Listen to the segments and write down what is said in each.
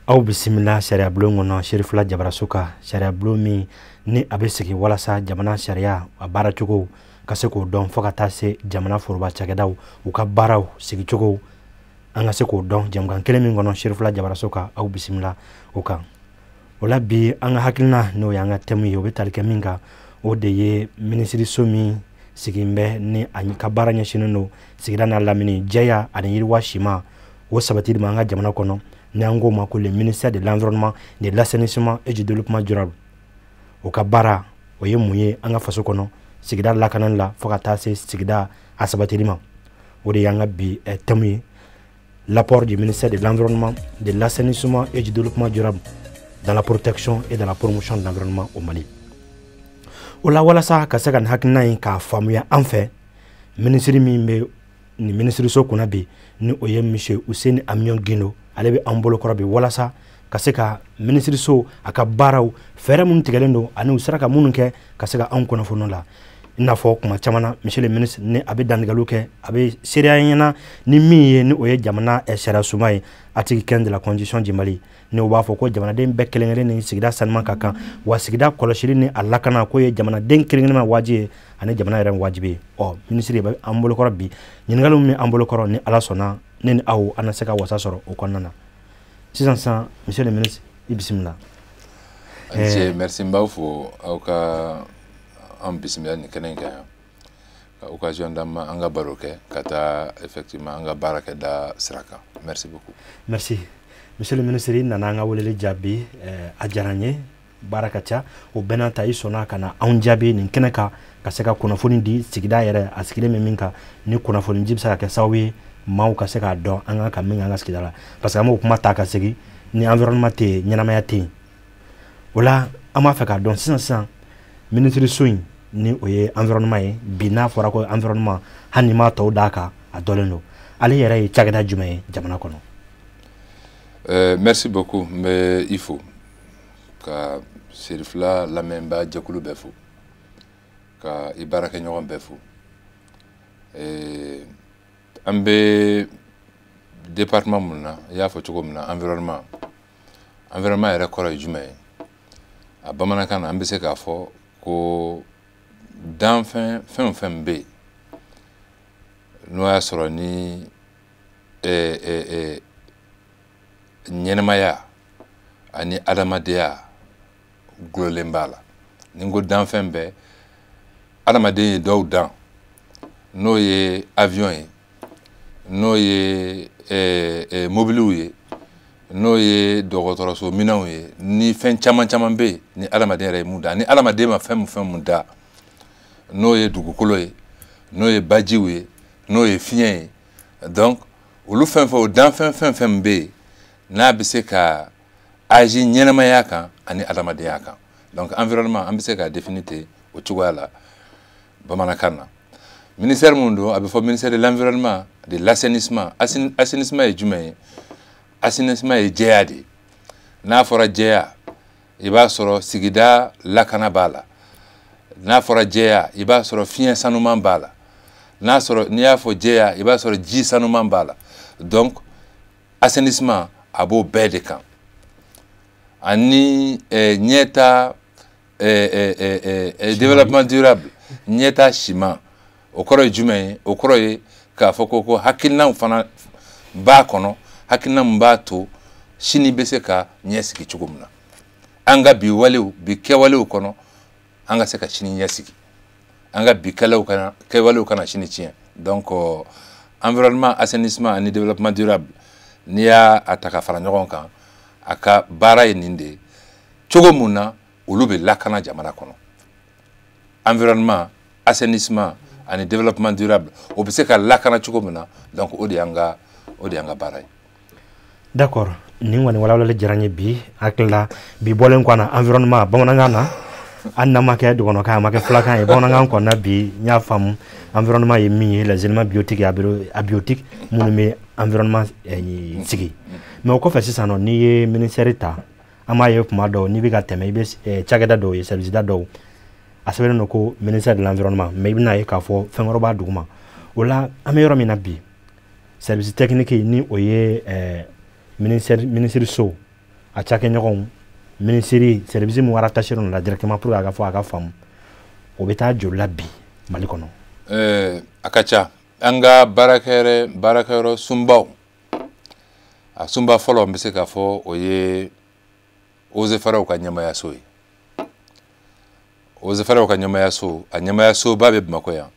Aw bisimila sariya bulon kɔnɔ, Serifila Jabaraso ka sariya bulon min ni a bɛ sigi walasa jamana sariya a baaracogo ka se k'o dɔn, fo ka taa se jamana foroba cakɛdaw u ka baaraw sigicogo an ka se k'o dɔn jamukan kelen min kɔnɔ, Serifila Jabaraso ka. Aw bisimila o kan. O la bi, an ka hakilina, n'o y'an ka thème ye, o bɛ tali kɛ min kan, o de ye minisiriso min sigin bɛ ni a ka baara ɲɛsinnen don sigida n'a lamini, jɛya ani yiriwa sima, o sabatili ma an ka jamana kɔnɔ, ni an k'o ma ko le ministère de l'Environnement, de l'Assainissement et du Développement durable. O ka baara o ye mun ye an ka faso kɔnɔ, sigida lakanani la, fo ka taa se sigida a sabatili ma? O de y'an ka bi thème ye: l'apport du ministère de l'Environnement, de l'Assainissement et du Développement durable dans la protection et dans la promotion de l'environnement au Mali. O la, walasa ka se ka nin hakilina in k'a faamuya an fɛ, minisiri min bɛ nin minisiriso kunna bi, ni o ye monsieur Useni Amiɔn Gindo, ale bɛ an bolokɔrɔ bi walasa ka se ka minisiriso a ka baaraw, fɛɛrɛ minnu tigɛlen don ani u sera ka minnu kɛ, ka se ka anw kunnafoni la. I n'a fɔ kuma caman na, monsieur le ministre, ni a bɛ dantigɛliw kɛ, a bɛ seereya ɲɛna ni min ye, ni o ye jamana sariya sunba ye, article 15 de la Constitution du Mali, ni o b'a fɔ ko jamanaden bɛɛ kelen kelen ni sigida sanuman ka kan, wa sigida kɔlɔsili ni a lakana, k'o ye jamanaden kelen kelen ma wajibi ye ani jamana yɛrɛ wajibi ye. Ɔ, minisiri bɛ an bolokɔrɔ bi. Ɲininkaliw min an bolokɔrɔ, ni Ala sɔnna, ne ni aw an na se ka wasa sɔrɔ o kɔnɔna na sisan sisan. Monsieur le ministre, i bisimila. A ni ce, merci. N b'aw fo aw ka an bisimila nin kɛnɛ in kan yan, ka occasion d'an ma an ka baro kɛ ka taa effectivement an ka baara kɛ da sira kan. Merci beaucoup. Merci, monsieur le ministre. I nana an ka weleli jaabi, a diyara n ye. Baara ka ca, o bɛɛ n'a ta, i sɔnna ka na anw jaabi nin kɛnɛ kan, ka se ka kunnafoni di sigida yɛrɛ a sigilen bɛ min kan, ni kunnafoni di bɛ se ka kɛ sababu ye maaw ka se k'a dɔn an kan ka min kɛ an ka sigida la, parce que an b'o kuma ta ka segin: ni environnement tɛ yen, ɲɛnamaya tɛ yen. O la, an b'a fɛ k'a dɔn sisan sisan, minisiriso in, ni o ye environnement ye bi, n'a fɔra ko environnement, hali ni m'a tɔw d'a kan, a dɔnlen don, ale yɛrɛ ye cakɛda jumɛn ye jamana kɔnɔ? Merci beaucoup. N bɛ i fo, ka Serifila lamɛnbaa jɛkulu bɛɛ fo, ka i baarakɛɲɔgɔn bɛɛ fo. An bɛ département mun na, i y'a fɔ cogo min na, environnement. Environnement yɛrɛ kɔrɔ ye jumɛn ye a bamanankan na? An bɛ se k'a fɔ ko danfɛn fɛn o fɛn bɛ yen, n'o y'a sɔrɔ ni ɲɛnɛmaya ani adamadenya gulonlen b'a la. Ni n ko danfɛn bɛɛ, adamaden ye dɔw dan, n'o ye avion ye, n'o ye mobiliw ye, n'o ye dɔgɔtɔrɔso minɛnw ye, ni fɛn caman caman bɛ yen ni adamaden yɛrɛ ye mun dan, ni adamaden ma fɛn mun da, n'o ye dugukolo ye, n'o ye bajiw ye, n'o ye fiɲɛ ye. Donc olu fɛn fɛn, o danfɛn fɛn fɛn bɛ yen n'a bɛ se ka agir ɲɛnɛmaya kan ani adamadenya kan. Donc environnement, an bɛ se k'a définir ten o cogoya la bamanankan na. Ministère mun don? A bɛ fɔ ministère de l'Environnement, de l'Assainissement. Assainissement ye jumɛn ye? Assainissement ye jɛya de ye. N'a fɔra jɛya, i b'a sɔrɔ sigida lakana b'a la. N'a fɔra jɛya, i b'a sɔrɔ fiɲɛ sanuman b'a la. N'a sɔrɔ n'i y'a fɔ jɛya, i b'a sɔrɔ ji sanuman b'a la. Donc assainissement, a b'o bɛɛ de kan, ani ɲɛta, développement durable, ɲɛta siman. O kɔrɔ ye jumɛn ye? O kɔrɔ ye k'a fɔ ko hakilinaw fana b'a kɔnɔ, hakilina min b'a to sini bɛ se ka ɲɛsigi cogo min na, an ka bi walew, bi kɛwalew kɔnɔ, an ka se ka sini ɲɛsigi, an ka bi kɛlɛw kana, kɛwalew kana sini tiɲɛ. Donc environnement, assainissement ani développement durable, n'i y'a a ta ka fara ɲɔgɔn kan, a ka baara ye nin de ye. Cogo mun na olu bɛ lakana jamana kɔnɔ, environnement, assainissement ani développement durable, o bɛ se ka lakana cogo min na, donc o de y'an ka baara ye. D'accord, nin kɔni walawalali diyara n ye bi. Hakili la, bi bɔlen kɔ na, environnement bamanankan na, hali n'a ma kɛ dɔgɔnɔkan, a ma kɛ fulakan ye, bamanankan kɔnɔna bi, n y'a faamu environnement ye min ye, les éléments biotiques et abiotiques minnu bɛ environnement sigi. Mais o kɔfɛ sisan nɔ, n'i ye ministère ta, an b'a ye kuma dɔw, n'i bɛ ka tɛmɛ, i bɛ cakɛda dɔw ye, service da dɔw, a sɛbɛnnen don ko ministère de l'Environnement, mais i bɛna ye k'a fɔ fɛn wɛrɛ b'a duguma. O la, an bɛ yɔrɔ min na bi, service technique, ni o ye ministère, ministre so A cakɛɲɔgɔnw, minisiri, service min rattaché la directement pour que a ka fɔ, a ka faamu, o bɛ taa joli la bi Mali kɔnɔ? A ka ca. An ka baarakɛyɔrɔ sunbaw, a sunba fɔlɔ, n bɛ se k'a fɔ, o ye Eaux et Forêts ka ɲɛmayaso ye. Eaux et Forêts ka ɲɛmayaso, a ɲɛmayasoba bɛ Bamakɔ yan,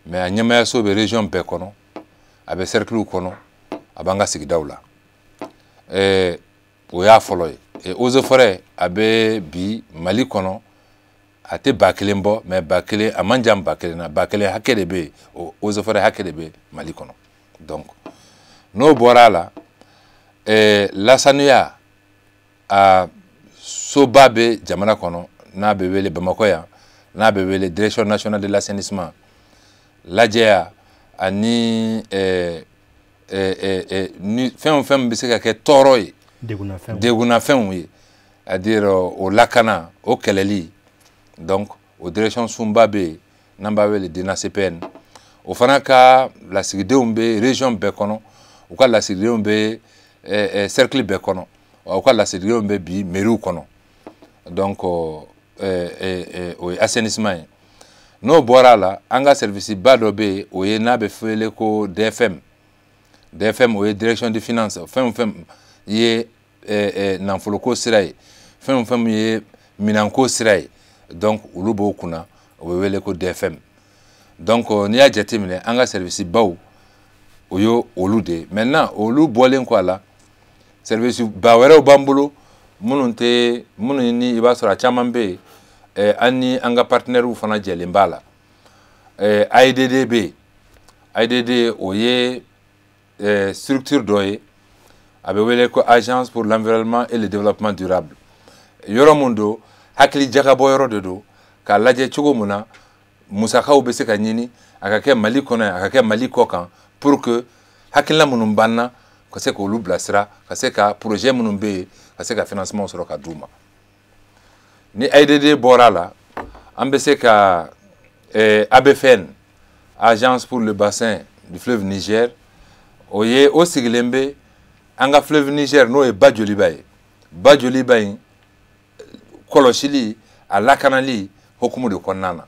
mais a ɲɛmayaso bɛ région bɛɛ kɔnɔ, a bɛ cercle kɔnɔ, a b'an ka sigidaw la. O y'a fɔlɔ ye. Eaux et Forêts, a bɛ bi Mali kɔnɔ, a tɛ 1000 bɔ, mais 1000, a man jan 1000 na, 1000 hakɛ de bɛ yen. O Eaux et Forêts hakɛ de bɛ Mali kɔnɔ. Donc n'o bɔra a la, lasanuya, a soba bɛ jamana kɔnɔ, n'a bɛ wele Bamakɔ yan, n'a bɛ wele Direction nationale de l'assainissement, lajɛya ani ni fɛn o fɛn bɛ se ka kɛ tɔɔrɔ ye, degunnafɛnw ye, c'est à dire o lakana, o kɛlɛli. Donc o direction sunba bɛ yen, n'an b'a wele DNACPN. O fana ka lasigidenw bɛ région bɛɛ kɔnɔ, u ka lasigidenw bɛ cercle bɛɛ kɔnɔ, u ka lasigidenw bɛ bi mairie kɔnɔ. Donc o ye assainissement ye. N'o bɔra a la, an ka service ba dɔ bɛ yen, o ye n'a bɛ wele ko DFM. DFM, o ye direction de finance. Fɛn o fɛn ye nafoloko sira ye, fɛn o fɛn ye minɛnko sira ye, donc olu b'o kunna, o bɛ wele ko DFM. Donc n'i y'a jateminɛ, an ka service baw, o ye olu de ye. Maintenant, olu bɔlen kɔ a la, service ba wɛrɛw b'an bolo, minnu tɛ minnu ni i b'a sɔrɔ a caman bɛ yen, an ni an ka partenaires fana jɛlen b'a la. AEDD bɛ yen. AEDD, o ye structure dɔ ye, a bɛ wele ko Agence pour l'environnement et le développement durable. Yɔrɔ mun don, hakili jagabɔ yɔrɔ de don, k'a lajɛ cogo mun na musakaw bɛ se ka ɲini, a ka kɛ Mali kɔnɔ yan, a ka kɛ Mali kɔ kan, pour que hakilina minnu b'an na, ka se k'olu bilasira, ka se ka projet minnu bɛ yen, ka se ka financement sɔrɔ ka d'u ma. Ni AIDD bɔra a la, an bɛ se ka ABFN, Agence pour le bassin du fleuve Niger. O ye, o sigilen bɛ an ka fleuve Niger, n'o ye ba joliba ye. Ba joliba in kɔlɔsili, a lakanali hokumu de kɔnɔna na.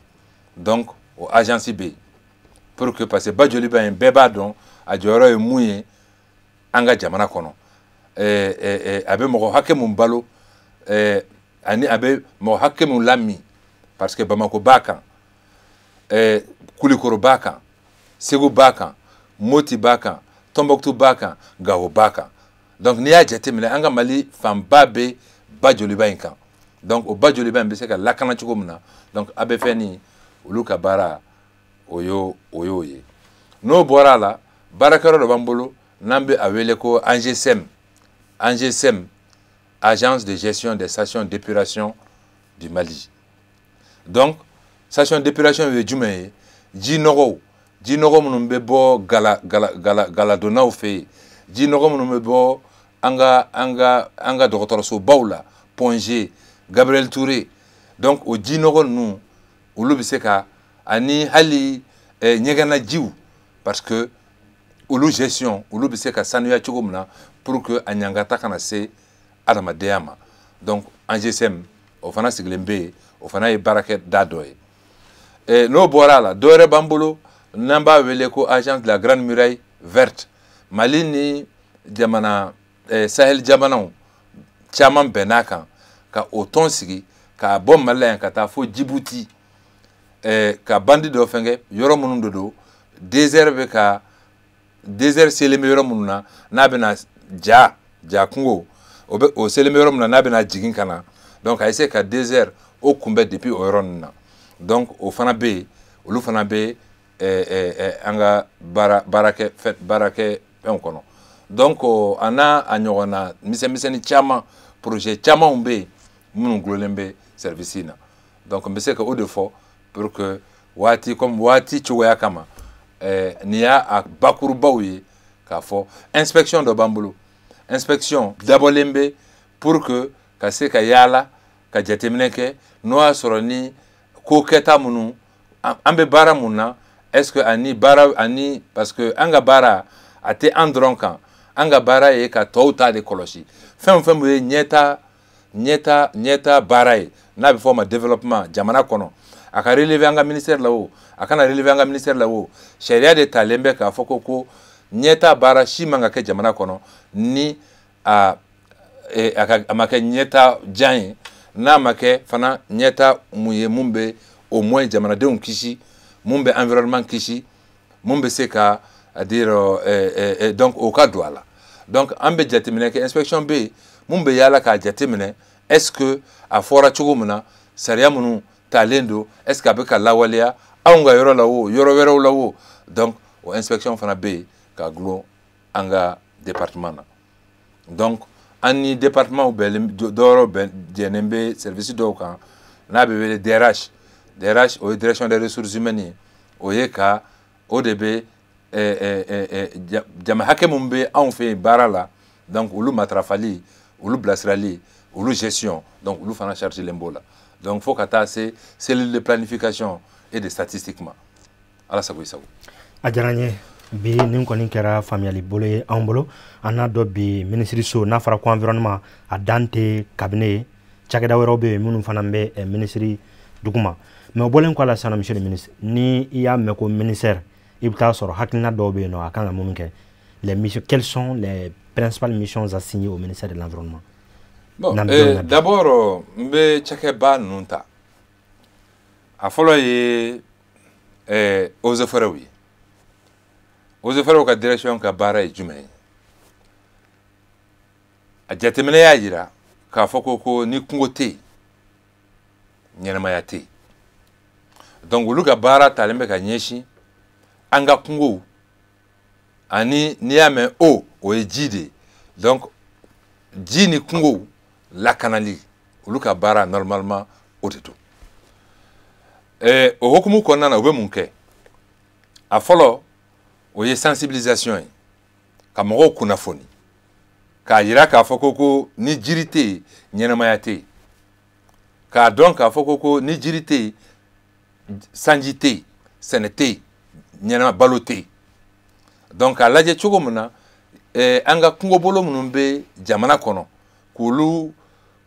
Donc o agence bɛ yen pour que, parce que ba joliba in, bɛɛ b'a dɔn a jɔyɔrɔ ye mun ye an ka jamana kɔnɔ, a bɛ mɔgɔ hakɛ mun balo, ani a bɛ mɔgɔ hakɛ mun lami, parce que Bamako b'a kan, Kulikoro b'a kan, Segu b'a kan, Moti b'a kan, Tɔnbɔkutu b'a kan, Gawo b'a kan. Donc n'i y'a jateminɛ, an ka Mali fanba bɛ ba joliba in kan. Donc o ba joliba in bɛ se ka lakana cogo min na, donc ABFN, olu ka baara, o y'o o y'o ye. N'o bɔra a la, baarakɛyɔrɔ dɔ b'an bolo, n'an bɛ a wele ko ANGSM. ANGSM, Agence de gestion des stations d'épuration du Mali. Donc station d'épuration ye jumɛn ye? Ji nɔgɔw, ji nɔgɔ minnu bɛ bɔ gala gala gala galadonnaw fɛ yen, ji nɔgɔ minnu bɛ bɔ an ka dɔgɔtɔrɔsobaw la, Point G, Gabriel Touré, donc o ji nɔgɔ ninnu, olu bɛ se ka, ani hali ɲɛgɛnnajiw, parce que olu gestion, olu bɛ se ka sanuya cogo min na pour que a ɲangata kana se adamadenya ma. Donc ANGSM, o fana sigilen bɛ yen, o fana ye baarakɛda dɔ ye. N'o bɔra a la, dɔ wɛrɛ b'an bolo, n'an b'a wele ko Agence de la Grande Muraille Verte. Mali ni jamana Sahel jamanaw caman bɛnn'a kan ka o tɔn sigi, k'a bɔ Mali la yan ka taa fo Djibouti, ka bande dɔ fɛnkɛ, yɔrɔ minnu de don, désert bɛ ka désert selen bɛ yɔrɔ minnu na, n'a bɛna ja ja kungo, o bɛ o selen bɛ yɔrɔ min na, n'a bɛna jigin ka na. Donc a essayer ka désert o kunbɛn depuis o yɔrɔ ninnu na. Donc o fana bɛ yen, olu fana bɛ an ka baarakɛ fɛn baarakɛ fɛnw kɔnɔ. Donc a n'a a ɲɔgɔnna misɛnmisɛnnin caman, projet camanw bɛ yen minnu gulonlen bɛ service in na. Donc n bɛ se ka o de fɔ pour que waati, comme waati cogoya kama, nin y'a a bakurubaw ye. K'a fɔ inspection dɔ b'an bolo, inspection dabɔlen bɛ pour que ka se ka yaala ka jateminɛ kɛ, n'o y'a sɔrɔ ni ko kɛta minnu an bɛ baara mun na, est ce que ani baara ani, parce que an ka baara a tɛ an dɔrɔn kan. An ka baara ye ka tɔw ta de kɔlɔsi. Fɛn o fɛn ye ɲɛta baara ye, n'a bɛ fɔ o ma développement jamana kɔnɔ, a ka relever an ka ministère la o, a kana relever an ka ministère la o, sariya de talen bɛ k'a fɔ ko ɲɛta baara si man ka kɛ jamana kɔnɔ ni a ma kɛ ɲɛta jan ye, n'a ma kɛ fana ɲɛta mun ye mun bɛ au moins jamanadenw kisi, mun bɛ environnement kisi, mun bɛ se ka à dire donc o ka don a la. Donc an bɛ jateminɛ kɛ, inspection bɛ yen mun bɛ yaala k'a jateminɛ est-ce que a fɔra cogo min na, sariya minnu talen don, est-ce que a bɛ ka lawaleya anw ka yɔrɔ la o, yɔrɔ wɛrɛw la o. Donc o inspection fana bɛ yen ka gulon an ka département na. Donc an ni département bɛɛ dɔwɛrɛw bɛɛ jɛnnen bɛ service dɔw kan, n'a bɛ wele DRH. DRH o ye direction des ressources humaines ye, o ye ka o de bɛ jama hakɛ mun bɛ anw fɛ yen baara la, donc olu matarafali, olu bilasirali, olu gestion, donc olu fana chargé len b'o la. Donc fo ka taa se cellule de planification et de statistique ma. Ala sago i sago. A diyara n ye. Bi nin kɔni kɛra faamuyali bolo ye anw bolo. An n'a dɔn bi minisiriso n'a fɔra ko environnement a dan tɛ cabinet ye, cakɛda wɛrɛw bɛ yen minnu fana bɛ minisiri duguma. Mais o bɔlen kɔ a la sisan, monsieur le ministre, ni i y'a mɛn ko ministère, i bɛ taa sɔrɔ hakilina dɔw bɛ yen nɔ a kan ka minnu kɛ. Les missions, quelles sont les principales missions assignées au ministère de l'Environnement? Bon, d'abord n bɛ cakɛba ninnu ta. A fɔlɔ ye eaux et forêts ye. Eaux et forêts ka direction ka baara ye jumɛn ye? A jateminɛ y'a jira k'a fɔ ko ni kungo tɛ yen, ɲɛnɛmaya tɛ yen. Donc olu ka baara talen bɛ ka ɲɛsin an ka kungow, ani n'i y'a mɛn o ye ji de ye. Donc ji ni kungow lakanali, olu ka baara normalement o de don. O hukumu kɔnɔna na, u bɛ mun kɛ? A fɔlɔ o ye sensibilisation ye, ka mɔgɔw kunnafoni, k'a yira k'a fɔ ko ni jiri tɛ yen, ɲɛnɛmaya tɛ yen, k'a dɔn k'a fɔ ko ni jiri tɛ yen, sanji tɛ yen, sɛnɛ tɛ yen, ɲɛnɛma balo tɛ yen. Donc k'a lajɛ cogo min na an ka kungobolo minnu bɛ jamana kɔnɔ, k'olu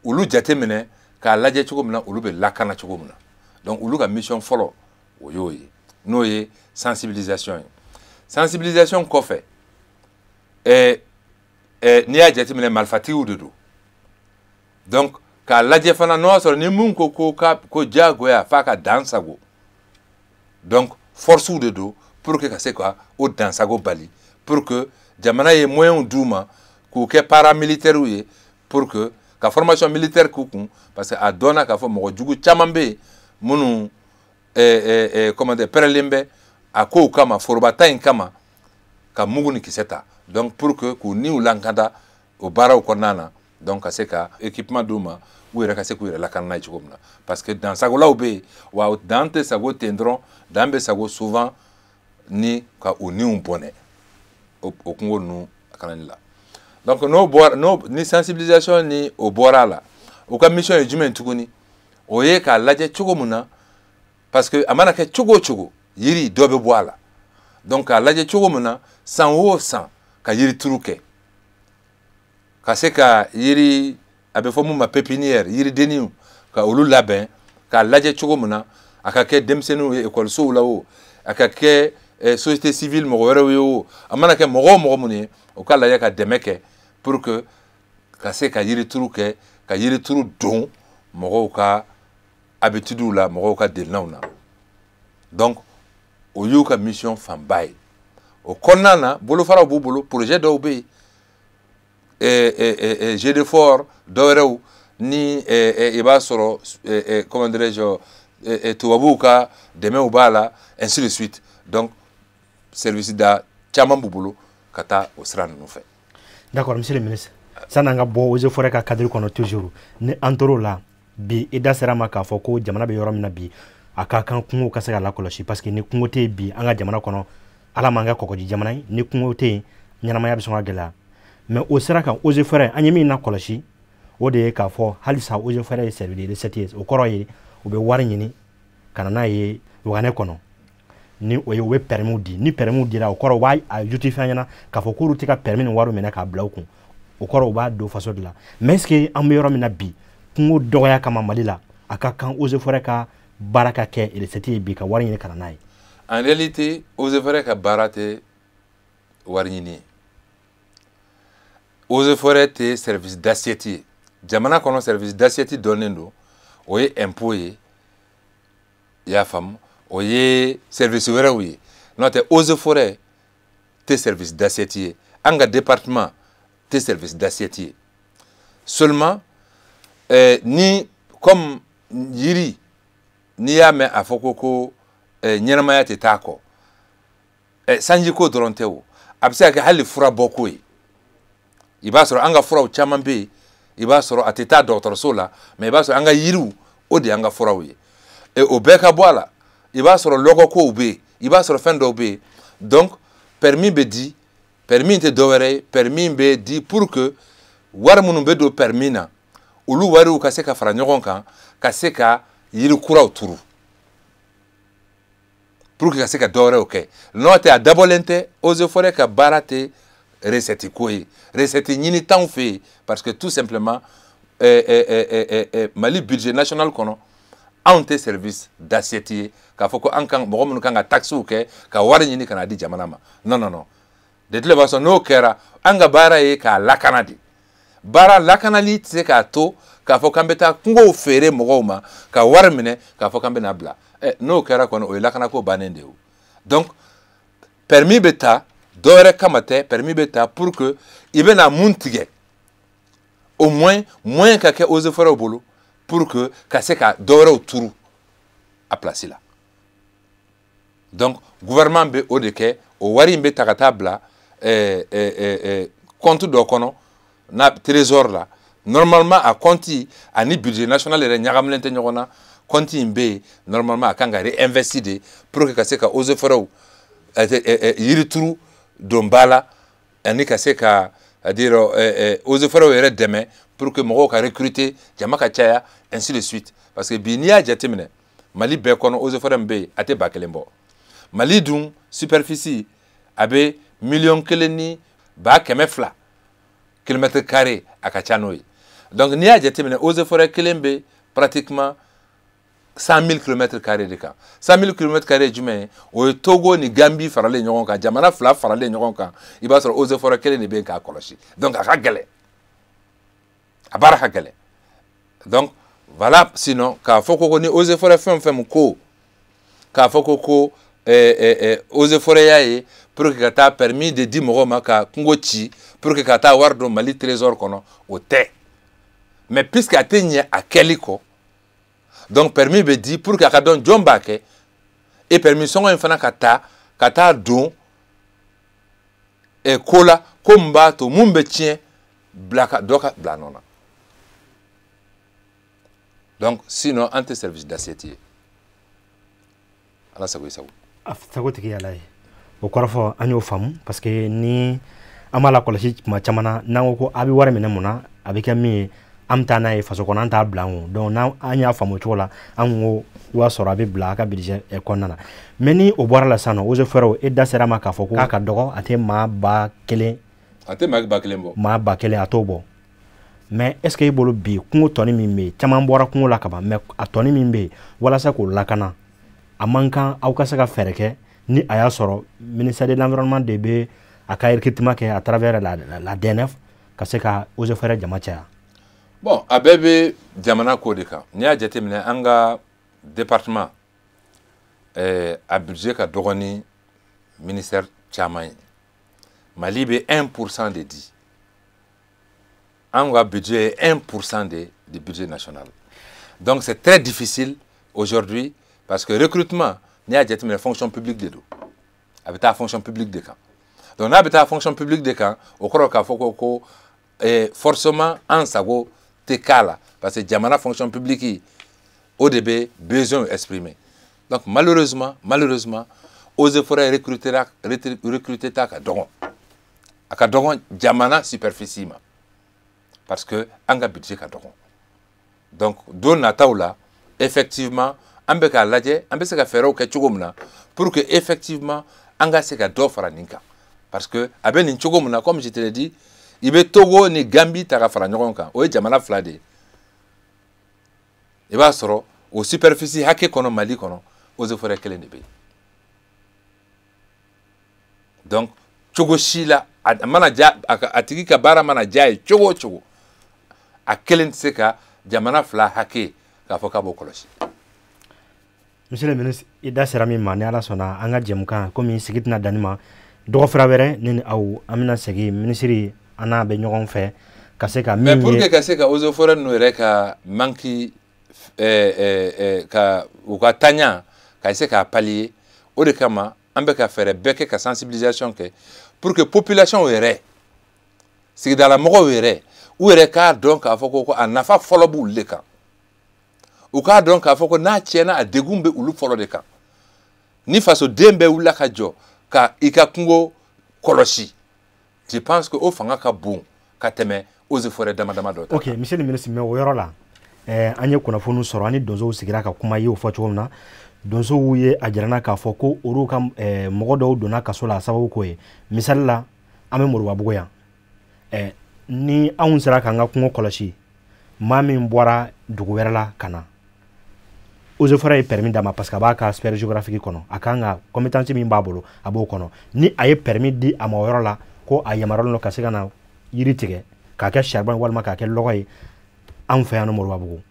olu jateminɛ, k'a lajɛ cogo min na olu bɛ lakana cogo min na. Donc olu ka mission fɔlɔ o y'o ye, n'o ye sensibilisation ye. Sensibilisation kɔfɛ, n'i y'a jateminɛ marifatigiw de don. Donc k'a lajɛ fana n'o y'a sɔrɔ ni mun ko diyagoya f'a ka dan sago, donc force de don pour que ka se ka o dansago bali, pour que jamana ye moyens d'u ma k'u kɛ paramilitaires ye, pour que ka formation militaire k'u kun, parce que a dɔnna k'a fɔ mɔgɔ jugu caman bɛ yen minnu comment dire pɛrɛlen bɛ a kow kama, forobata in kama, ka mugu ni kisɛ ta. Donc pour que k'u niw lankanda o baaraw kɔnɔna na, donc ka se ka équipement d'u ma, u yɛrɛ ka se k'u yɛrɛ lakana n'a ye cogo min na. Parce que dansagolaw bɛ yen, wa dan tɛ sago ten dɔrɔn, dan bɛ sago souvent ni ka u niw bɔnɛ o kungo ninnu kanali la. Donc n'o bɔra, n'o ni sensibilisation ni o bɔra a la, u ka mission ye jumɛn tuguni? O ye k'a lajɛ cogo min na, parce que a mana kɛ cogo o cogo, yiri dɔ bɛ bɔ a la. Donc k'a lajɛ cogo min na, san o san ka yiri turu kɛ, ka se ka yiri, a bɛ fɔ mun ma pépinière, yiridenninw, ka olu labɛn, k'a lajɛ cogo min na a ka kɛ denmisɛnninw ye ekɔlisow la o, a ka kɛ société civile mɔgɔ wɛrɛw ye o, a mana kɛ mɔgɔ o mɔgɔ minnu ye, o ka lajɛ ka dɛmɛ kɛ pour que ka se ka yirituru kɛ, ka yirituru don mɔgɔw ka habitudes la, mɔgɔw ka delinaw na. Donc o y'u ka mission fanba ye. O kɔnɔna na, bolofaraw b'u bolo, projet dɔw bɛ yen, GD4 dɔwɛrɛw ni i b'a sɔrɔ comment dirais-je, tubabuw ka dɛmɛw b'a la, ainsi de suite. Donc service da caman b'u bolo ka taa o sira ninnu fɛ. D'accord, monsieur le ministre, sanni an ka bɔ eaux et forêts ka cadre kɔnɔ toujours, ni an tor'o la bi, i da sera ma k'a fɔ ko jamana bɛ yɔrɔ min na bi, a ka kan kungo ka se ka lakɔlɔsi, parce que ni kungo tɛ yen bi an ka jamana kɔnɔ, Ala m'an kɛ kɔgɔji jamana ye, ni kungo tɛ yen ɲɛnamaya bɛ sɔn ka gɛlɛya. Mais o sira kan, eaux et forêts, an ye min lakɔlɔsi, o de ye k'a fɔ halisa eaux et forêts ye service de recette ye. O kɔrɔ ye u bɛ wari ɲini ka na n'a ye waganɛ kɔnɔ. Ni o ye, u bɛ permis di. Ni permis dira, o kɔrɔ u b'a a justifier an ɲɛna k'a fɔ k'olu tɛ ka permis ni wari minɛ k'a bila u kun. O kɔrɔ u b'a don faso de la. Mais est ce que an bɛ yɔrɔ min na bi, kungo dɔgɔya kama Mali la, a ka kan eaux et forêts ka baara ka kɛ recette ye bi ka wari ɲini ka na n'a ye? En réalité, eaux et forêts ka baara tɛ wari ɲini ye. Eaux et forêts tɛ service d'assiette ye. Jamana kɔnɔ, service d'assiette dɔnnen don, o ye impôt ye, i y'a faamu, o ye service wɛrɛw ye. N'o tɛ, eaux et forêts tɛ service d'assiette ye. An ka département tɛ service d'assiette ye. Seulement ni comme yiri, n'i y'a mɛn a fɔ ko ɲɛnamaya tɛ taa kɔ, sanjiko dɔrɔn tɛ. O a bɛ se ka kɛ hali furabɔko ye. I b'a sɔrɔ an ka furaw caman bɛ yen, i b'a sɔrɔ a tɛ taa dɔgɔtɔrɔso la, mais i b'a sɔrɔ an ka yiriw, o de y'an ka furaw ye. O bɛɛ ka bɔ a la, i b'a sɔrɔ lɔgɔkow bɛ yen, i b'a sɔrɔ fɛn dɔw bɛ yen. Donc permis bɛ di, permis tɛ dɔwɛrɛ ye, permis bɛ di pour que wari minnu bɛ don permis na, olu wariw ka se ka fara ɲɔgɔn kan ka se ka yiri kuraw turu pour que ka se ka dɔwɛrɛw kɛ. N'o tɛ, a dabɔlen tɛ, eaux et forêts ka baara tɛ recette ko ye, recette ɲini t'anw fɛ yen, parce que tout simplement Mali budget national kɔnɔ, anw tɛ service d'assiette ye k'a fɔ ko an kan mɔgɔ minnu kan ka taxes kɛ ka wari ɲini ka na di jamana ma. Non, non, non. De toute façon, n'o kɛra, an ka baara ye k'a lakana de. Baara lakanali tɛ se k'a to k'a fɔ k'an bɛ taa kungow feere mɔgɔw ma ka wari minɛ k'a fɔ k'an bɛ na bila. N'o kɛra kɔni, o ye lakanako bannen de ye o. Donc permis bɛ ta dɔwɛrɛ kama tɛ, permis bɛ ta pour que i bɛna mun tigɛ, au moins moyen ka kɛ eaux et forêts bolo pour que ka se ka dɔwɛrɛw turu a place la. Donc gouvernement bɛ o de kɛ. O wari in bɛ ta ka taa bila compte dɔ kɔnɔ na, trésor la. Normalement, a compte ani budget national yɛrɛ ɲagaminen tɛ ɲɔgɔn na. Compte in bɛ yen, normalement a kan ka réinvesti de pour que ka se ka eaux et forêts yirituru don ba la, ani ka se ka, c'est à dire eaux et forêts yɛrɛ dɛmɛ pour que mɔgɔw ka recruter, jama ka caya, ainsi de suite. Parce que bi, n'i y'a jateminɛ, Mali bɛɛ kɔnɔ, eaux et forêts min bɛ yen, a tɛ 1000 bɔ. Mali dun superficie a bɛ 1,100,000 kilomètre carré, a ka ca n'o ye. Donc n'i y'a jateminɛ, eaux et forêts kelen bɛ pratiquement 100 000 kilomètres carrés de kan. 100 000 kilomètres carrés ye jumɛn ye? O ye Togo ni Gambie faralen ɲɔgɔn kan, jamana fila faralen ɲɔgɔn kan. I b'a sɔrɔ eaux et forêts kelen de bɛ yen k'a kɔlɔsi. Donc a ka gɛlɛn, a baara ka gɛlɛn. Donc voilà. Sinon, k'a fɔ ko ni eaux et forêts fɛn o fɛn ko k'a fɔ ko eaux et forêts y'a ye pour que ka taa permis de di mɔgɔw ma ka kungo ci pour que ka taa wari don Mali trésor kɔnɔ, o tɛ. Mais puisque a tɛ ɲɛ a kɛli kɔ, donc permis bɛ di pour que a ka dɔn jɔn b'a kɛ, et permis sɔngɔ in fana ka taa ka taa don ko la, ko min b'a to mun bɛ tiɲɛ bila ka dɔ ka bila a nɔ na. Donc sinon, an tɛ service d'assiette ye. Ala sago i sago. A sago tigi ala ye. O kɔrɔfɔ, an y'o faamu, parce que ni an b'a la kɔlɔsi tuma caman na, n'an ko a bɛ wari minɛ mun na, a bɛ kɛ min ye, an bɛ taa n'a ye faso kɔnɔ, an t'a bila an kun. Donc n'an an y'a faamu o cogo la, an ko i b'a sɔrɔ a bɛ bila a ka budget kɔnɔna na. Mais ni o bɔra la sisan nɔ, eaux et forêts, e da sera a ma k'a fɔ ko k'a ka dɔgɔ, a tɛ maa 1000. A tɛ maa 1000 bɔ. Maa 1000, a t'o bɔ. Mais est ce que e bolo bi, kungo tɔni min bɛ yen, caman bɔra kungo la ka ban, mais a tɔni min bɛ yen, walasa k'o lakana, a man kan aw ka se ka fɛɛrɛ kɛ, ni a y'a sɔrɔ ministère de l'Environnement de bɛ a ka recrutement kɛ à travers la DNF, ka se ka eaux et forêts jama caya? Bon, a bɛɛ bɛ jamana ko de kan. N'i y'a jateminɛ, an ka département a budget ka dɔgɔ ni ministère caman ye. Mali bɛ 1% de di, an ka budget ye 1% du budget national. Donc c'est très difficile aujourd'hui, parce que recrutement, n'i y'a jateminɛ, fonction publique de don, a bɛ taa fonction publique de kan. Donc n'a bɛ taa fonction publique de kan, o kɔrɔ k'a fɔ ko forcément an sago tɛ k'a la, parce que jamana fonction publique, o de bɛ besoin exprimer. Donc malheureusement, eaux et forêts recruter ta ka dɔgɔn, a ka dɔgɔn jamana superficie ma, parce que an ka budget ka dɔgɔn. Donc don nataw la, effectivement, An bɛ k'a lajɛ an bɛ se ka fɛɛrɛw kɛ cogo min na pour que effectivement an ka se ka dɔ fara nin kan, parce que a bɛ nin cogo min na, comme je te l'ai dit, i bɛ Togo ni Gambie ta ka fara ɲɔgɔn kan, o ye jamana fila de ye. I b'a sɔrɔ o superficie hakɛ kɔnɔ Mali kɔnɔ, eaux et forêts kelen de bɛ yen. Donc cogo si la, a mana ja a tigi ka baara mana diya ye cogo o cogo, a kelen tɛ se ka jamana fila hakɛ k'a fɔ k'a b'o kɔlɔsi. Monsieur le ministre, i da sera min ma, ni Ala sɔnna, an ka jɛmukan komi sigi tɛna dan nin ma, dɔgɔfura wɛrɛ ne ni aw an bɛna segin, minisiri an n'a bɛ ɲɔgɔn fɛ ka se ka min ye. Mais pour que ka se ka eaux et forêts ninnu yɛrɛ ka manque ka u ka taaɲa ka se k'a pallier, o de kama an bɛ ka fɛɛrɛ bɛɛ kɛ ka sensibilisation kɛ pour que population yɛrɛ, sigidalamɔgɔw yɛrɛ, u yɛrɛ k'a dɔn k'a fɔ ko a nafa fɔlɔ b'olu de kan. U k'a dɔn k'a fɔ ko n'a tiɲɛna, a degun bɛ olu fɔlɔ de kan. Ni fasoden bɛɛ wulila ka jɔ ka i ka kungo kɔlɔsi, je pense que o fanga ka bon ka tɛmɛ eaux et forêts dama dama dɔ ta. Ok, monsieur le ministre, mais o yɔrɔ la, an ye kunnafoniw sɔrɔ, an ni donsow sigira ka kuma, i y'o fɔ cogo min na, donsow ye a jira n na k'a fɔ ko olu ka mɔgɔ dɔw donna kaso la a sababu k'o ye. Misali la, an bɛ Moribabugu yan, ni anw sera k'an ka kungo kɔlɔsi, maa min bɔra dugu wɛrɛ la ka na, eaux et forêts ye permis d'a ma parce que a b'a ka sphère géographique kɔnɔ, a kan ka compétence min b'a bolo a b'o kɔnɔ. Ni a ye permis di a ma o yɔrɔ la, ko a yamaruyalen don ka se ka na yiri tigɛ k'a kɛ charbon walima k'a kɛ lɔgɔ ye anw fɛ yan nɔ Moribabugu,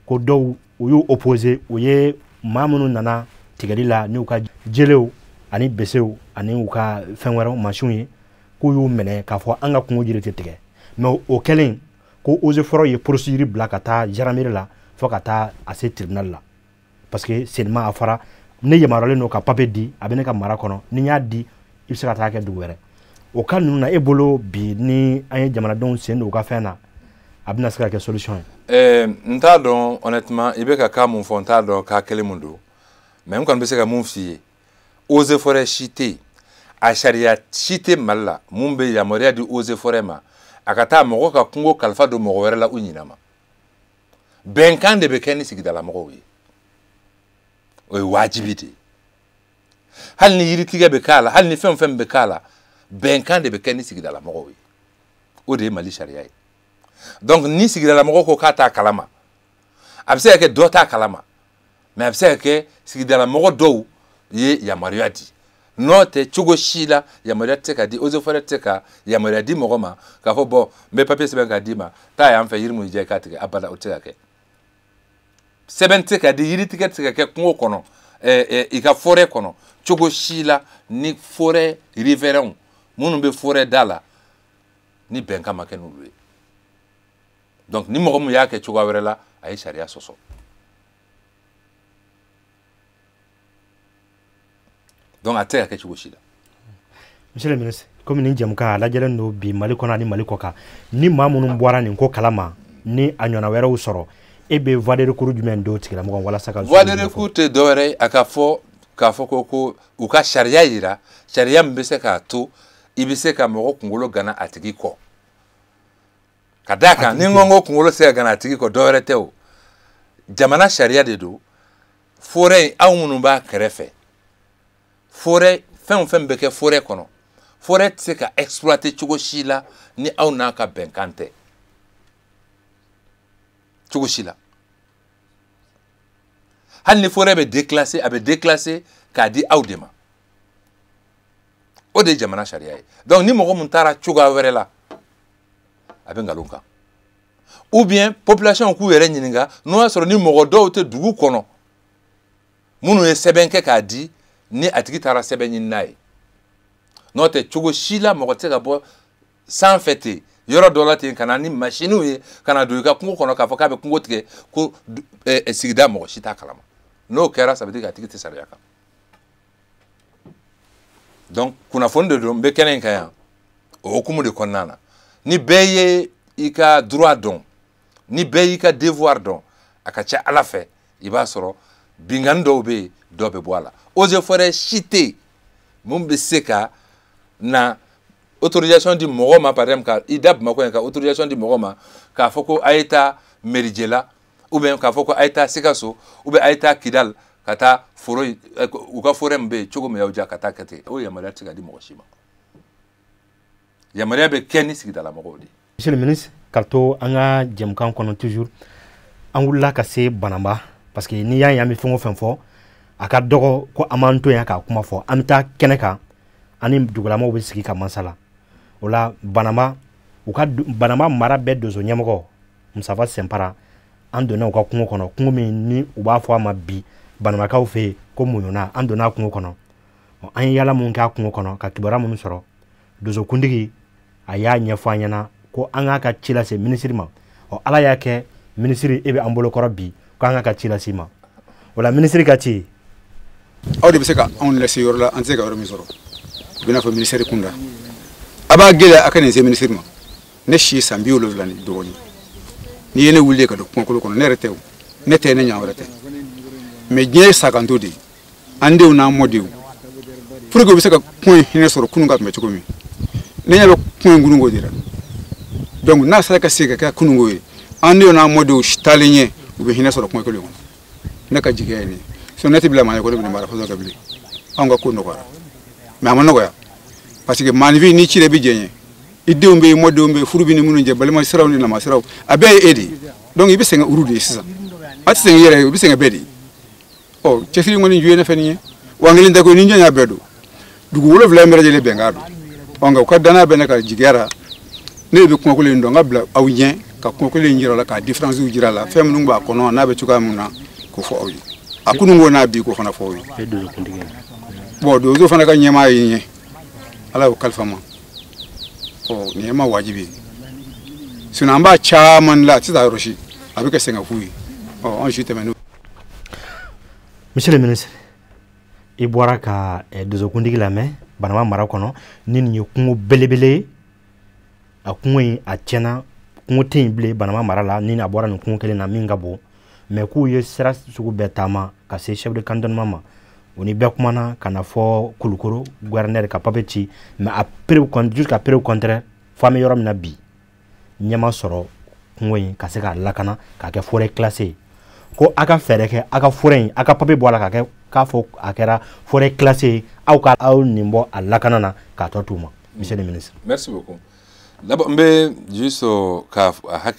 ko dɔw u y'u opposé, u ye maa minnu nana tigɛli la n'u ka jelew ani besew ani u ka fɛn wɛrɛw mansinw ye, k'u y'u minɛ k'a fɔ an ka kungo jiri tɛ tigɛ. Mais o kɛlen ko eaux et forêts ye procédure bila ka taa gendarmerie la fo ka taa a se tribunal la, parce que seulement a fɔra ne yamaruyalen don ka papier di, a bɛ ne ka mara kɔnɔ, ni n y'a di i bɛ se ka taa kɛ dugu wɛrɛ. O cas ninnu na, e bolo bi ni an ye jamanadenw sen don u ka fɛn na, a bɛna se ka kɛ solution ye? N t'a dɔn honnêtement, i bɛ ka cas mun fɔ, n t'a dɔn cas kelen mun don, mais n kɔni bɛ se ka mun f'i ye, eaux et forêts si tɛ yen, a sariya si tɛ Mali la mun bɛ yamaruya di eaux et forêts ma a ka taa mɔgɔ ka kungo kalifa don mɔgɔ wɛrɛ la u ɲinɛ ma. Bɛnkan de bɛ kɛ ni sigidalamɔgɔw ye, o ye wajibi de ye. Hali ni yiritigɛ bɛ k'a la, hali ni fɛn o fɛn bɛ k'a la, bɛnkan de bɛ kɛ ni sigidalamɔgɔw ye. O de ye Mali sariya ye. Donc ni sigidalamɔgɔ ko k'a t'a kalama, a bɛ se ka kɛ dɔ t'a kalama, mais a bɛ se ka kɛ sigidalamɔgɔ dɔw ye yamaruya di. N'o tɛ cogo si la yamaruya tɛ se ka di, eaux et forêts tɛ se ka yamaruya di mɔgɔ ma k'a fɔ bɔn n bɛ papier sɛbɛn k'a d'i ma, taa yan fɛ yiri mun jɛ k'a tigɛ, abada o tɛ se ka kɛ. Sɛbɛn tɛ se ka di, yiri tigɛ tɛ se ka kɛ kungo kɔnɔ, i ka forêt kɔnɔ cogo si la ni forêt riverains minnu bɛ forêt da la ni bɛnkan ma kɛ n'olu ye. Donc ni mɔgɔ min y'a kɛ cogoya wɛrɛ la, a ye sariya sɔsɔ. Donc a tɛ se ka kɛ cogo si la. Monsieur le ministre, komi nin jɛmukan a lajɛlen don bi Mali kɔnɔ ani Mali kɔ kan, ni maa minnu bɔra nin ko kalama ni a ɲɔgɔnna wɛrɛw sɔrɔ, e bɛ voie de recours jumɛn d'o tigilamɔgɔ walasa ka voie de recours tɛ dɔwɛrɛ ye, a ka fɔ k'a fɔ ko u ka sariya yira, sariya min bɛ se k'a to i bɛ se ka mɔgɔ kunkolo gana a tigi kɔ. Ka d'a kan ni n ko kunkolo tɛ se ka gana a tigi kɔ, dɔwɛrɛ tɛ o, jamana sariya de don. Forêt in, aw minnu b'a kɛrɛfɛ, forêt fɛn o fɛn bɛ kɛ forêt kɔnɔ, forêt tɛ se ka exploiter cogo si la ni aw n'a ka bɛnkan tɛ, cogo si la. Hali ni forêt bɛ déclasser, a bɛ déclasser k'a di aw de ma. O de ye jamana sariya ye. Donc ni mɔgɔ mun taara cogoya wɛrɛ la, a bɛ nkalon kan. Ou bien population k'u yɛrɛ ɲininka n'o y'a sɔrɔ ni mɔgɔ dɔw tɛ dugu kɔnɔ minnu ye sɛbɛn kɛ k'a di, ni a tigi taara sɛbɛn ɲini n'a ye. N'o tɛ cogo si la mɔgɔ tɛ se ka bɔ sanfɛ ten yɔrɔ dɔ la ten ka na ni masiniw ye ka na don i ka kungo kɔnɔ k'a fɔ k'a bɛ kungo tigɛ ko sigida mɔgɔ si t'a kalama. N'o kɛra, ça veut dire que a tigi tɛ sariya kan. Donc kunnafoni de don, n bɛ kɛnɛ in kan yan o hukumu de kɔnɔna na. Ni bɛɛ ye i ka droit dɔn, ni bɛɛ y'i ka devoir dɔn, a ka ca Ala fɛ i b'a sɔrɔ binkanni dɔw bɛ yen, dɔ bɛ bɔ a la. Eaux et forêts si tɛ yen mun bɛ se ka na autorisation di mɔgɔ ma, par exemple ka i da Bamakɔ yan ka autorisation di mɔgɔ ma k'a fɔ ko a ye taa Merijɛ la, Ou bien k'a fɔ ko a ye taa Sikaso, ou bien a ye taa Kidal ka taa foro, u ka forêt min bɛ yen cogo min y'aw diya ka taa kɛ ten. O yamaruya tɛ se ka di mɔgɔ si ma. Yamaruya bɛ kɛ ni sigidala mɔgɔw de ye. Monsieur le ministre, ka to an ka jɛmukan kɔnɔ toujours, an wulila ka se Banamba, parce que n'i y'a ye an bɛ fɛn o fɛn fɔ, a ka dɔgɔ ko an b'an to yan k'a kuma fɔ. An bɛ taa kɛnɛ kan, an ni dugulamaw bɛ sigi ka masala. O la Banamba, u ka Banamba mara bɛɛ donso ɲɛmɔgɔ Musafa Sɛnpara, an donna u ka kungo kɔnɔ, kungo min ni u b'a fɔ a ma bi Banambakaw fɛ yen ko Muɲuna. An donna kungo kɔnɔ, an ye yala mun kɛ a kungo kɔnɔ ka kibaruya minnu sɔrɔ, donsokuntigi a y'a ɲɛfɔ an ɲɛna ko an k'a ka ci lase minisiri ma. Ɔ, Ala y'a kɛ minisiri e bɛ an bolokɔrɔ bi, ko an k'a ka ci lase ma. O la minisiri ka ci, aw de bɛ se ka anw lase yɔrɔ la, an tɛ se ka yɔrɔ min sɔrɔ, o bɛ n'a fɔ minisiri kunda. A b'a gɛlɛya a ka nin se minisiri ma. Ne si san 70 ni dɔɔnin, n'i ye ne wuli ka don kumakolo kɔnɔ, ne yɛrɛ tɛ o, ne tɛ, ne ɲɔgɔn wɛrɛ tɛ. Mais diɲɛ ye saganto de ye, an denw n'an mɔdenw, pour que u bɛ se ka kuma in hinɛ sɔrɔ kunun ka tun bɛ cogo min, ne ɲɛ bɛ kuma in kununko de la. Donc n'a sera ka segin ka kɛ kununko ye, an denw n'an mɔdenw taalen ɲɛ, u bɛ hinɛ sɔrɔ kuma kelen kɔnɔ. Ne ka jigiya ye nin ye. Sinon ne tɛ bila maa ɲɛ ko ne bɛ nin baara façon kɛ bilen. Anw ka ko nɔgɔyara, mais a ma nɔgɔya, parce que maaninfin n'i cira i bɛ jɛn ɲɛ, i denw bɛ yen, mɔdenw bɛ yen, furu bɛ ni minnu cɛ, balima siraw ni nama siraw, a bɛɛ ye e de ye. Donc i bɛ sɛgɛn olu de ye sisan, a tɛ sɛgɛn i yɛrɛ ye, i bɛ sɛgɛn bɛɛ de ye. Ɔ, cɛsiri kɔni ju ye ne fɛ nin ye, wa n kelen tɛ koyi, ni jɔn y'a bɛɛ don, dugu 7 in bɛɛ lajɛlen bɛnkan don. Ɔ, nka u ka danaya bɛ ne ka jigiya la, ne de bɛ kumakolo in dɔn, n ka bila aw ɲɛ ka kumakolo in jira la, k'a différence jira la, fɛn minnu b'a kɔnɔ n'a bɛ cogoya min na, k'o fɔ aw ye. A kununko n'a bi k'o fana fɔ aw ye. Bon, donso fana ka ɲɛmaa ye n ye, Ala y'o kalifa ma. Ɔ, nin ye ma wajibi ye, sinon an b'a caman la, a tɛ taa yɔrɔ si, a bɛ kɛ sɛgɛn fu ye. Ɔ, an si tɛmɛn'o. Monsieur le ministre, i bɔra ka donsokuntigi lamɛn Banamba mara kɔnɔ, ni nin ye kungo belebele ye. A kungo in a tiɲɛna, kungo tɛ yen bilen Banamba mara la, ni a bɔra nin kungo kelen na min ka bon. Mais k'u ye sira sugu bɛɛ taama ka se chef de cantonnement ma, o ni bɛɛ kumana ka na fɔ Kulukoro gouverneur ka papier ci, mais a preuve jusqu'à preuve contraire, fo an bɛ yɔrɔ min na bi, ɲɛ ma sɔrɔ kungo in ka se k'a lakana k'a kɛ forêt classée ye. Ko a ka fɛɛrɛ kɛ, a ka forêt in, a ka papier bɔ a la k'a kɛ k'a fɔ a kɛra forêt classée ye, aw ka aw nin bɔ a lakana na k'a tɔ t'u ma. Monsieur le ministre. Merci beaucoup. D'abord n bɛ juste ka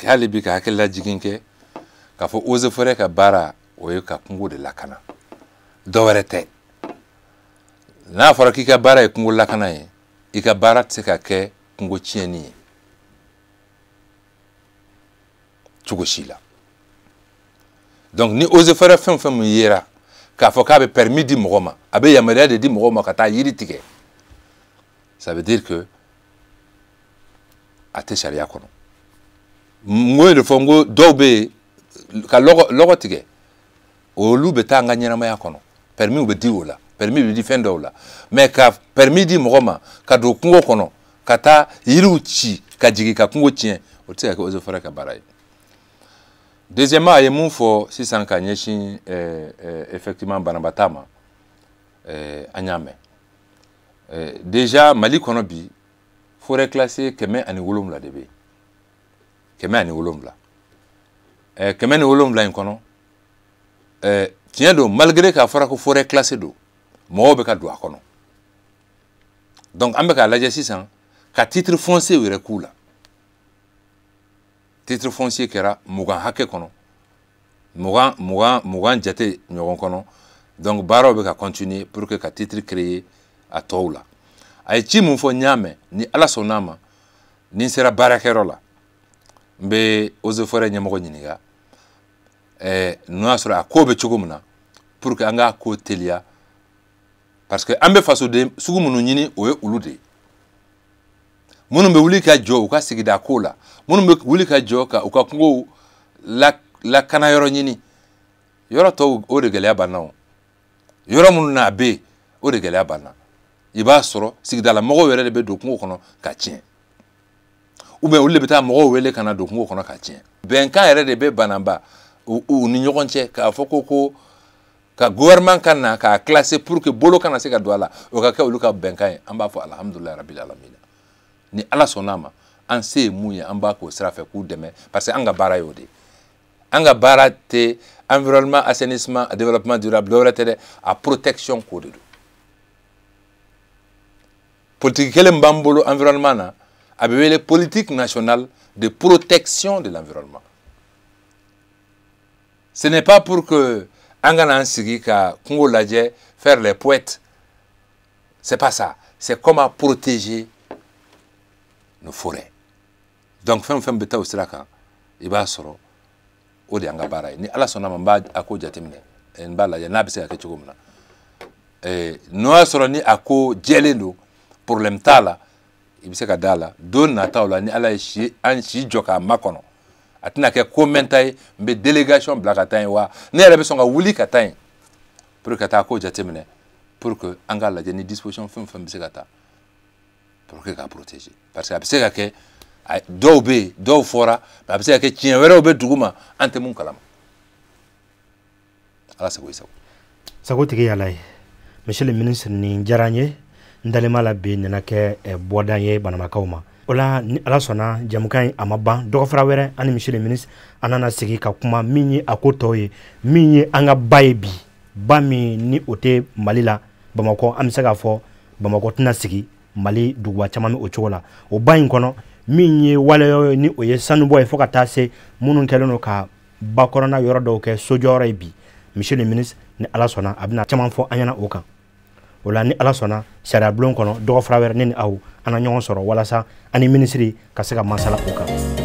hali bi ka hakililajigin kɛ k'a fɔ eaux et forêts ka baara o ye ka kungo de lakana, dɔ wɛrɛ tɛ. N'a fɔra k'i ka baara ye kungo lakana ye, i ka baara tɛ se ka kɛ kungo tiɲɛni ye cogo si la. Donc ni eaux et forêts fɛn o fɛn min yera k'a fɔ k'a bɛ permis di mɔgɔ ma, a bɛ yamaruya de di mɔgɔ ma ka taa yiri tigɛ, ça veut dire que a tɛ sariya kɔnɔ. N ko de fɔ, n ko dɔw bɛ yen ka lɔgɔ tigɛ, olu bɛ taa an ka ɲɛnamaya kɔnɔ, permis bɛ di o la, permis bɛ di fɛn dɔw la. Mais ka permis di mɔgɔ ma ka don kungo kɔnɔ ka taa yiriw ci ka jigin ka kungo tiɲɛ, o tɛ se ka kɛ eaux et forêts ka baara ye. Deuxièmement, a ye mun fɔ sisan ka ɲɛsin effectivement Banamba ta ma, an y'a mɛn. Déjà Mali kɔnɔ bi, forêt classée 107 de bɛ yen, 107. 107 in kɔnɔ, tiɲɛ don, malgré k'a fɔra ko forêt classée don, mɔgɔw bɛ ka don a kɔnɔ. Donc an bɛ k'a lajɛ sisan ka titre foncier yɛrɛ k'u la. Titre foncier kɛra 20 hakɛ kɔnɔ, 20 jate ɲɔgɔn kɔnɔ. Donc baaraw bɛ ka continuer pour que ka titre créer a tɔw la. A ye ci mun fɔ, n y'a mɛn, ni Ala sɔnn'a ma, ni n sera baarakɛyɔrɔ la, n bɛ eaux et forêts ɲɛmɔgɔ ɲininka, n'o y'a sɔrɔ a ko bɛ cogo min na, pour que an k'a ko teliya, parce que an bɛ fasoden sugu minnu ɲini, o ye olu de ye, minnu bɛ wuli ka jɔ u ka sigida ko la, minnu bɛ wuli ka jɔ ka u ka kungow lakana yɔrɔ ɲini. Yɔrɔ tɔw o de gɛlɛya banna, o yɔrɔ minnu na a bɛ yen, o de gɛlɛya banna. I b'a sɔrɔ sigidala mɔgɔw yɛrɛ de bɛ don kungo kɔnɔ ka tiɲɛ, ou bien olu de bɛ taa mɔgɔw wele ka na don kungo kɔnɔ ka tiɲɛ. Bɛnkan yɛrɛ de bɛ Banamba u ni ɲɔgɔn cɛ k'a fɔ ko ka gouvernement ka na k'a classer pour que bolo kana se ka don a la, o ka kɛ olu ka bɛnkan ye. An b'a fɔ alhamdulilayi rabil alamina, ni Ala sɔnn'a ma, an se ye mun ye, an b'a k'o sira fɛ k'u dɛmɛ, parce que an ka baara y'o de ye. An ka baara tɛ environnement, assainissement, développement durable dɔwɛrɛ tɛ dɛ, a protection ko de don. Politique kelen b'an bolo environnement na, a bɛ wele politique nationale de protection de l'environnement. Ce n'est pas pour que an ka n'an sigi ka kungo lajɛ, faire les poètes, c'est pas ça. C'est comment protéger nos forêts. Donc fɛn o fɛn bɛ taa o sira kan, i b'a sɔrɔ o de y'an ka baara ye. Ni Ala sɔnna ma, n b'a a ko jateminɛ, n b'a lajɛ n'a bɛ se ka kɛ cogo min na. N'o y'a sɔrɔ ni a ko jɛlen don, problème t'a la, i bɛ se ka da la. Don nataw la, ni Ala ye si an si jɔ k'a makɔnɔ, a tɛna kɛ ko mɛnta ye. N bɛ délégation bila ka taa yen, wa ne yɛrɛ bɛ sɔn ka wuli ka taa yen pour que ka taa ko jateminɛ, pour que an k'a lajɛ ni disposition fɛn o fɛn bɛ se ka ta pour que k'a protéger. Parce que a bɛ se ka kɛ dɔw bɛ yen, dɔw fɔra, mais a bɛ se ka kɛ tiɲɛ wɛrɛw bɛ dugu ma, an tɛ mun kalama. Ala sago i sago. Sago tigi y'Ala ye. Monsieur le ministre, nin diyara n ye. N dalen b'a la bi nana kɛ bɔdan ye banamakaw ma. O la, ni Ala sɔnna, jamukan in a ma ban. Dɔgɔfara wɛrɛ, an ni monsieur le ministre an nana sigi ka kuma min ye a ko tɔw ye, min ye an ka ba ye bi, ba min ni o tɛ Mali la, Bamakɔ. An bɛ se k'a fɔ Bamakɔ tɛna sigi Mali duguba caman bɛ o cogo la. O ba in kɔnɔ, min ye waleya ye, ni o ye sanubɔ ye, fo ka taa se minnu kɛlen don ka ba kɔnɔna yɔrɔ dɔw kɛ sojɔyɔrɔ ye bi, monsieur le ministre, ni Ala sɔnna, a bɛna caman fɔ an ɲɛna o kan. O la, ni Ala sɔnna, sariya bulon kɔnɔ, dɔgɔfara wɛrɛ, ne ni aw an na ɲɔgɔn sɔrɔ walasa an ni minisiri ka se ka masala o kan.